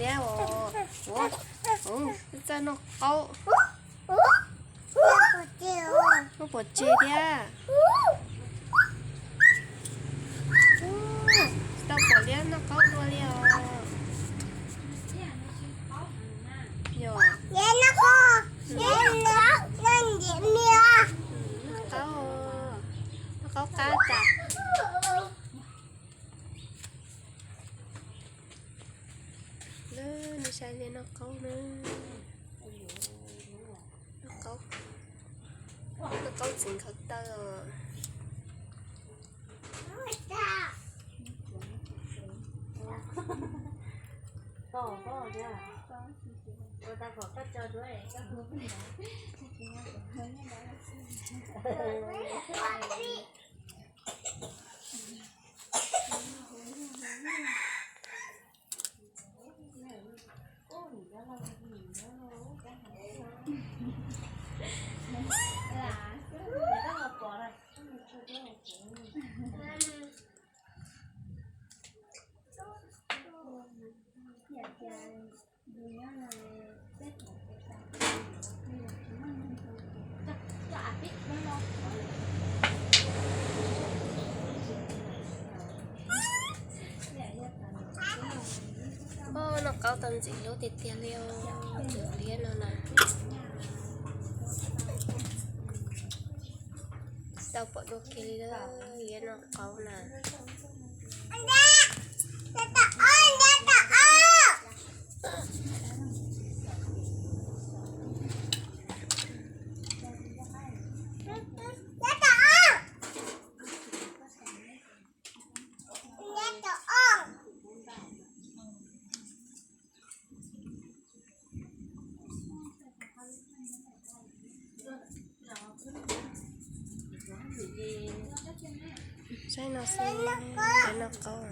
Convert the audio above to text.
Ua, ua, txawj noj qaub. Noj pom tseg thiab. Tau pom liab noj qaub dua li os. Yog. Noj qaub, noj qaub qab tas. Lawv, nej saib liab noj qaub na. Noj qaub, noj qaub txiv nkhav taw os. Oj, noj qaub tau ntxim hlub tiag tiag li os, tus liab no na. Tau pom dua kiag li lawm, liab noj qaub na. Saib no xwb, noj qaub.